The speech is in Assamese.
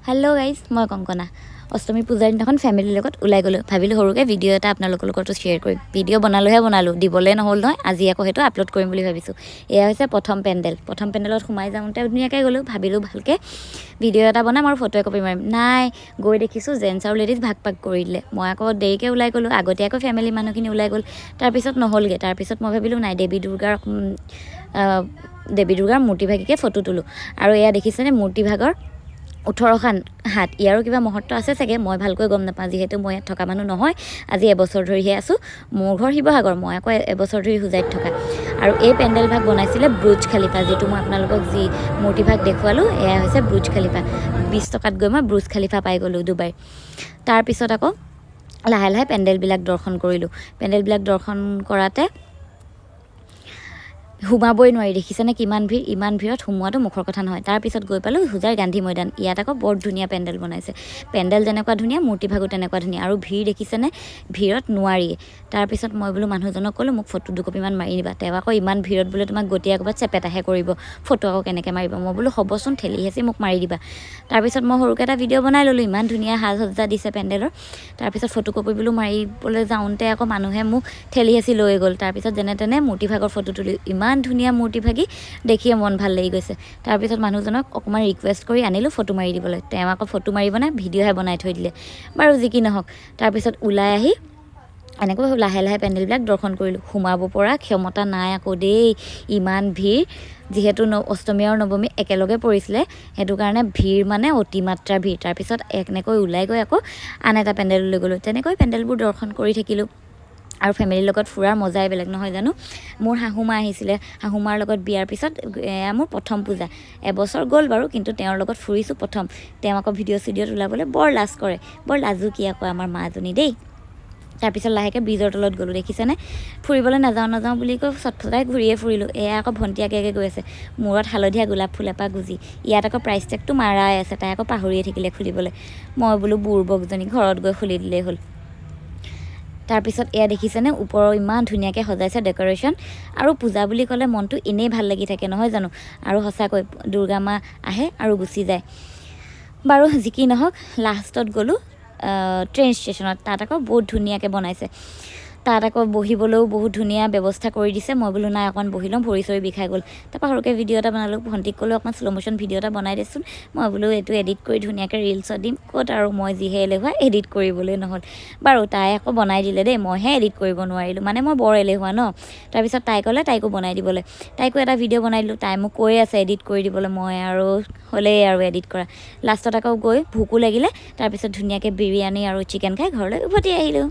হেল্ল' গাইজ, মই কংকনা। অষ্টমী পূজাৰ দিনাখন ফেমিলিৰ লগত ওলাই গ'লোঁ। ভাবিলোঁ সৰুকৈ ভিডিঅ' এটা আপোনালোকৰ লগতো শ্বেয়াৰ কৰিম। ভিডিঅ' বনালোহে বনালোঁ, দিবলৈ নহ'ল নহয়। আজি আকৌ সেইটো আপলোড কৰিম বুলি ভাবিছোঁ। এয়া হৈছে প্ৰথম পেণ্ডেল। প্ৰথম পেণ্ডেলত সোমাই যাওঁতে ধুনীয়াকৈ গ'লোঁ। ভাবিলোঁ ভালকৈ ভিডিঅ' এটা বনাম আৰু ফটো একপি মাৰিম। নাই, গৈ দেখিছোঁ জেণ্টছ আৰু লেডিজ ভাগ ভাগ কৰি দিলে। মই আকৌ দেৰিকৈ ওলাই গ'লোঁ। আগতীয়াকৈ ফেমিলি মানুহখিনি ওলাই গ'ল। তাৰপিছত নহ'লগৈ। তাৰপিছত মই ভাবিলোঁ, নাই, দেৱী দুৰ্গাৰ মূৰ্তিভাগিকে ফটো তোলোঁ। আৰু এয়া দেখিছেনে, মূৰ্তিভাগৰ 18খন হাত। ইয়াৰো কিবা মহত্ব আছে চাগে, মই ভালকৈ গম নাপাওঁ, যিহেতু মই ইয়াত থকা মানুহ নহয়। আজি এবছৰ ধৰিহে আছোঁ। মোৰ ঘৰ শিৱসাগৰ, মই আকৌ এবছৰ ধৰি হোজাইত থকা। আৰু এই পেণ্ডেল ভাগ বনাইছিলে বুৰ্জ খালিফা। যিটো মই আপোনালোকক যি মূৰ্তিভাগ দেখুৱালোঁ, এয়া হৈছে বুৰ্জ খালিফা। 20 টকাত গৈ মই বুৰ্জ খালিফা পাই গ'লোঁ ডুবাইৰ। তাৰপিছত আকৌ লাহে লাহে পেণ্ডেলবিলাক দৰ্শন কৰিলোঁ। পেণ্ডেলবিলাক দৰ্শন কৰাতে সোমাবই নোৱাৰি। দেখিছেনে কিমান ভিৰ? ইমান ভিৰত সোমোৱাটো মুখৰ কথা নহয়। তাৰপিছত গৈ পালোঁ হোজাইৰ গান্ধী মৈদান। ইয়াত আকৌ বৰ ধুনীয়া পেণ্ডেল বনাইছে। পেণ্ডেল যেনেকুৱা ধুনীয়া, মূৰ্তিভাগো তেনেকুৱা ধুনীয়া। আৰু ভিৰ দেখিছেনে? ভিৰত নোৱাৰিয়ে। তাৰপিছত মই বোলো মানুহজনক ক'লোঁ, মোক ফটো দুকপিমান মাৰি দিবা। তেওঁ আকৌ ইমান ভিৰত বোলে তোমাক গতিয়া ক'ৰবাত চেপেটাহে কৰিব, ফটো আকৌ কেনেকৈ মাৰিব? মই বোলো হ'বচোন, ঠেলি হেঁচি মোক মাৰি দিবা। তাৰপিছত মই সৰুকৈ এটা ভিডিঅ' বনাই ল'লোঁ। ইমান ধুনীয়া সাজ সজ্জা দিছে পেণ্ডেলৰ। তাৰপিছত ফটো কপি বোলো মাৰিবলৈ যাওঁতে আকৌ মানুহে মোক ঠেলি হেঁচি লৈ গ'ল। তাৰপিছত যেনে তেনে মূৰ্তিভাগৰ ফটো তুলি, ইমান ধুনীয়া মূৰ্তিভাগি, দেখিয়ে মন ভাল লাগি গৈছে। তাৰপিছত মানুহজনক অকণমান ৰিকুৱেষ্ট কৰি আনিলোঁ ফটো মাৰি দিবলৈ। তেওঁ আকৌ ফটো মাৰিব নাই, ভিডিঅ'হে বনাই থৈ দিলে। বাৰু, যি কি নহওক, তাৰপিছত ওলাই আহি এনেকৈ লাহে লাহে পেণ্ডেলবিলাক দৰ্শন কৰিলোঁ। সোমাব পৰা ক্ষমতা নাই আকৌ দেই, ইমান ভিৰ। যিহেতু অষ্টমী আৰু নৱমী একেলগে পৰিছিলে, সেইটো কাৰণে ভিৰ মানে অতিমাত্ৰা ভিৰ। তাৰপিছত এনেকৈ ওলাই গৈ আকৌ আন এটা পেণ্ডেললৈ গ'লোঁ। তেনেকৈ পেণ্ডেলবোৰ দৰ্শন কৰি থাকিলোঁ। আৰু ফেমিলিৰ লগত ফুৰাৰ মজাই বেলেগ, নহয় জানো? মোৰ শাহুমা আহিছিলে। শাহুমাৰ লগত বিয়াৰ পিছত এয়া মোৰ প্ৰথম পূজা। এবছৰ গ'ল বাৰু, কিন্তু তেওঁৰ লগত ফুৰিছোঁ প্ৰথম। তেওঁ আকৌ ভিডিঅ' চিডিঅ'ত ওলাবলৈ বৰ লাজ কৰে। বৰ লাজুকী আকৌ আমাৰ মাজনী দেই। তাৰপিছত লাহেকৈ ব্ৰিজৰ তলত গ'লোঁ। দেখিছেনে? ফুৰিবলৈ নাযাওঁ নাযাওঁ বুলি কৈ চটফটাই ঘূৰিয়ে ফুৰিলোঁ। এয়া আকৌ ভণ্টি আগে আগে গৈ আছে, মূৰত হালধীয়া গোলাপ ফুল এপাহ গুজি। ইয়াত আকৌ প্ৰাইচ টেগটো মাৰাই আছে, তাই আকৌ পাহৰিয়ে থাকিলে খুলিবলৈ। মই বোলো বুৰ্বকজনী, ঘৰত গৈ খুলি দিলেই হ'ল। তাৰপিছত এয়া দেখিছেনে, ওপৰৰ ইমান ধুনীয়াকৈ সজাইছে ডেক'ৰেশ্যন। আৰু পূজা বুলি ক'লে মনটো এনেই ভাল লাগি থাকে, নহয় জানো? আৰু সঁচাকৈ দুৰ্গা মা আহে আৰু গুচি যায়। বাৰু, যি কি নহওক, লাষ্টত গ'লোঁ ট্ৰেইন ষ্টেচনত। তাত আকৌ বহুত ধুনীয়াকৈ বনাইছে। তাত আকৌ বহিবলৈও বহুত ধুনীয়া ব্যৱস্থা কৰি দিছে। মই বোলো নাই, অকণমান বহি লওঁ, ভৰি চৰি বিষাই গ'ল। তাৰপৰা সৰুকৈ ভিডিঅ' এটা বনালোঁ। ভণ্টিক ক'লোঁ, অকণমান শ্ল' ম'শ্যন ভিডিঅ' এটা বনাই দেচোন। মই বোলো এইটো এডিট কৰি ধুনীয়াকৈ ৰিলচত দিম। ক'ত আৰু, মই যিহে এলেহুৱা, এডিট কৰিবলৈ নহ'ল। বাৰু, তাই আকৌ বনাই দিলে দেই, মইহে এডিট কৰিব নোৱাৰিলোঁ। মানে মই বৰ এলেহুৱা ন। তাৰপিছত তাই ক'লে তাইকো বনাই দিবলৈ। তাইকো এটা ভিডিঅ' বনাই দিলোঁ। তাই মোক কৈয়ে আছে এডিট কৰি দিবলৈ, মই আৰু হ'লেই আৰু এডিট কৰা। লাষ্টত আকৌ গৈ ভোকো লাগিলে। তাৰপিছত ধুনীয়াকৈ বিৰিয়ানী আৰু চিকেন খাই ঘৰলৈ উভতি আহিলোঁ।